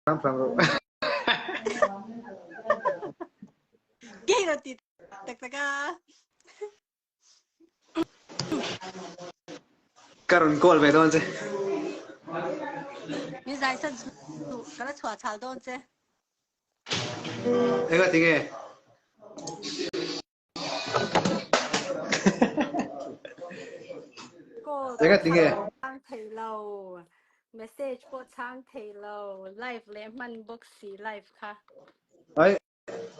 Hram hram rawh. Gay rawn ti tak tak a. Ka rawn call ve dawn che. Min zai san chu ka la chhuah chhal dawn che. Enga tinge? Call Enga tinge? chhang thei lo. Message pawh chhang thei lo. Live leh hman bawk si live kha. Ai,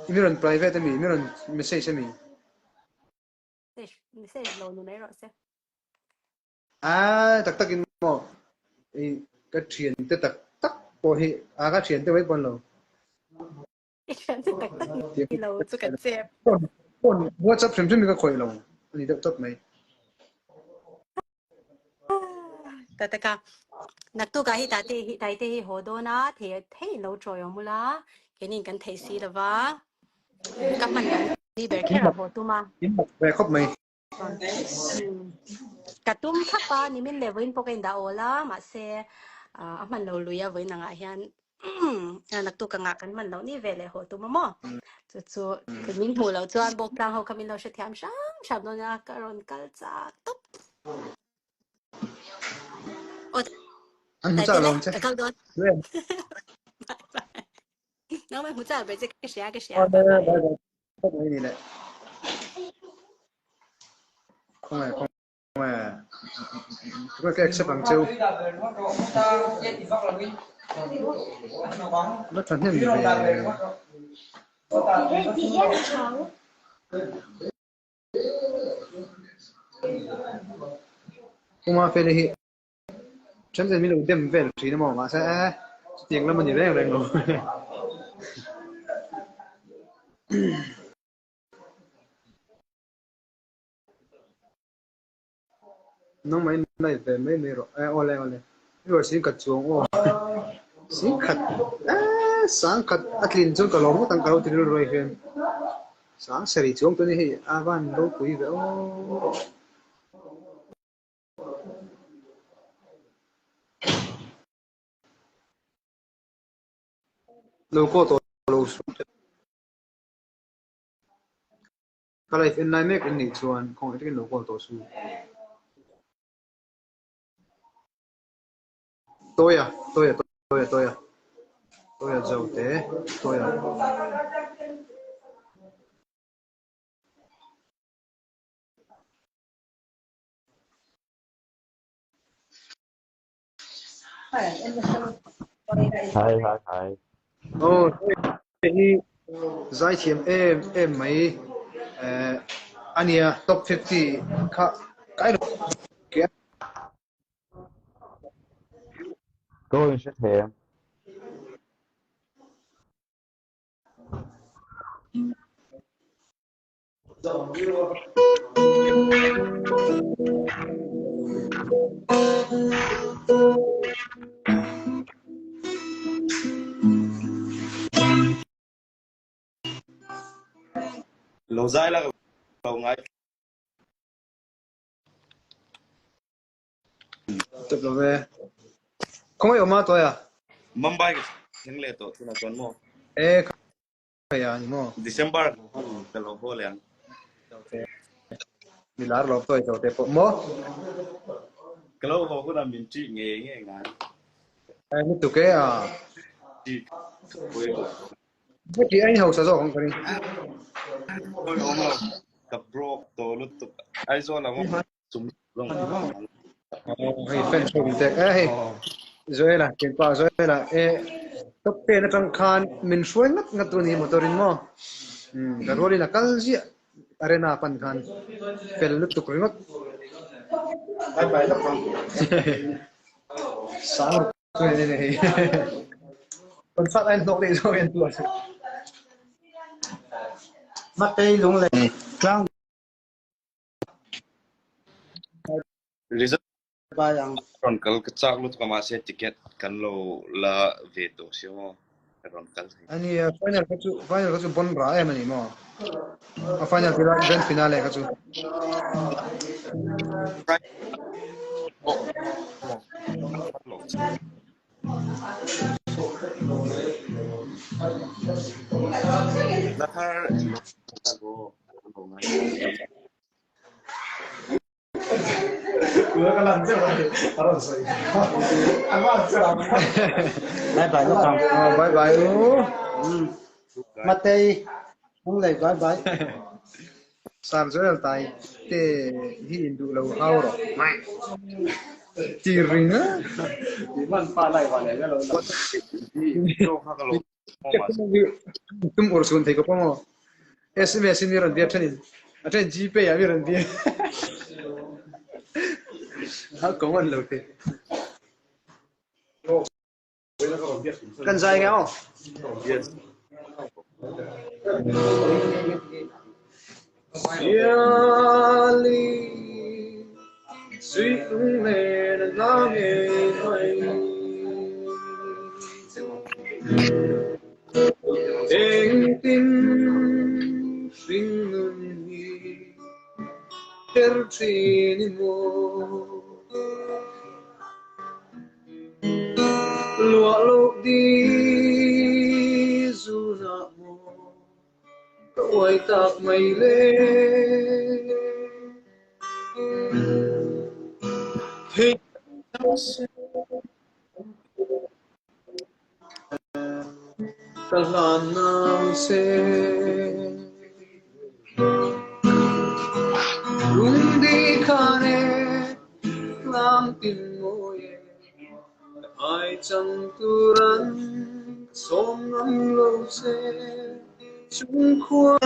mi rawn private ami, mi rawn message ami. Message message lo ni mai rawh se. A tak takin maw i ka thian te tak tak pawh hi a ka thian te mai pawn lo. I thian te tak tak ni lo chu kan chep. Phone phone WhatsApp hrim hrim hi ka khawih lo a ni deuh tawp mai. Ta taka naktukah hi tate hi taite hi haw dawn a thei thei lo chawi awm ula keinin kan theih si lova ka hman lo ni ber kher a haw tum a. In mak ve khawp mai. Ka tum thlap a, nimin leh vawiin pawh ka indah awl a, mahse a hman lo lui a vawiin angah hian naktuk angah kan hman loh ni ve leh haw tum a maw? Chu chu min hmuh loh chuan bawk tlang ho kha min lo hrethiam hram hram dawn a, ka rawn kal chak tawp. Aw An hmu tlai chak te lo le, ang che. ka kal dawn. Duh em? Bye bye. Nangmah hmu chak ber che ka hria ka hria. Aw Bye bye bye. bye. Khawp mai ni le. Khawngaih khawngaih. Ka ka accept ang cheu. La tha hnem ve. Kuma fele hi Then ten min lo dem vel thin a maw mahse chutiang lam a ni reng reng lo. Nangmah in live ve mai mai rawh eh awle awle viewers in khat chuang aw singkhat eh sangkhat a tlin chuan ka lawm ngawt ang ka lo ti rilru ai hian sang sarih chuang tawh a ni hei a van ropui ve aw. Lo call tawh lo suh Ka life en lai mek in nih chuan khawngaih takin lo call tawh suh. Tawia, tawia, tawia, tawia. Tawia Zote, tawia. Hi hi hi. Oh, hi zaithiam em em mai eh ania top 50 kha kai lo ke Ko in hre thei em? Lo zai la lo ngai. Tep lo ve. Khawngaih awm a tuai a? Mumbai ka thleng leh tawh tunah chuan maw? E Khaia ni maw? December ka lo haw leh ang. Mi lar lo tuai to te pawh maw? Ka lo haw hunah min ṭih ngei ngei ngai. Ai lutuk e a. Ṭih pawh lo. Heti ai hausa zawk ang ka ring. Pawi awm lo. Ka broke tawh lutuk. Aizawl ang sum zawng. Hei fan show in tek e hei. Joela kepa Joela e top 10 atang khan min hruai ngat ngat tu ni motor in maw. Ka rualin a kal ziah arena pan khan fel lutuk ringawt. Bye bye lawk ang. Sang ruk chu ni ni hei. Concert a in hnawk leh zawk en tu. Matei lunglei tlang Result bai ang. Rawn kal ka chak lutuk a mahse ticket kan lo la ve tawh si maw ka rawn kal thei. Ani final kha chu final kha chu bon ra em ani maw a final tira grand finale kha chu. La thar Bye bye lo kang. Oh, bye bye u. Matei Lunglei bye bye. Sir Joel tai te hi in duh lo hau rawh. Ti ring a. Tum ur sun thei ko pawh maw. SMS in mi rawn bia then in a then GPay ah mi rawn bia. Ha ko an lo te. Kan zai nge aw. Yes. Siali sui le na nge mai. Engtin hring nun hi her thin i maw. Luah loh di zunah maw ka uai tak mai le. Thei Ka hlan nang se. Lungdi khan e tlang tin mawi e ai chang turan sawm ngam lo che chungkhua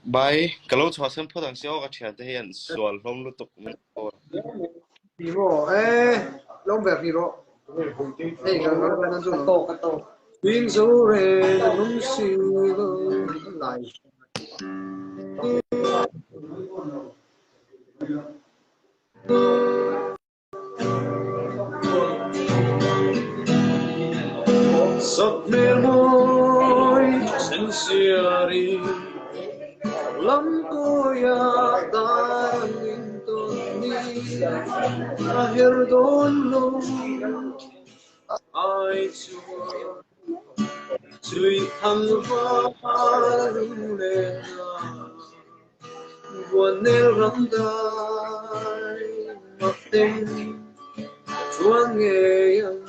Bye. Ka lo chhuah san phawt ang che aw ka thiante hi an sual hlawm lutuk min call. Ti maw? Eh, lawm ber ni rawh. Hei kan kan chu. Ka tawk ka tawk. Hing zo re nung si lo lai. Sap hmel mawi sen siari lam kawia dar an intawn ni a her dawn lo ai chuan Chui thang var lunglen a buan nel ram dai mak ten chuan ngei ang.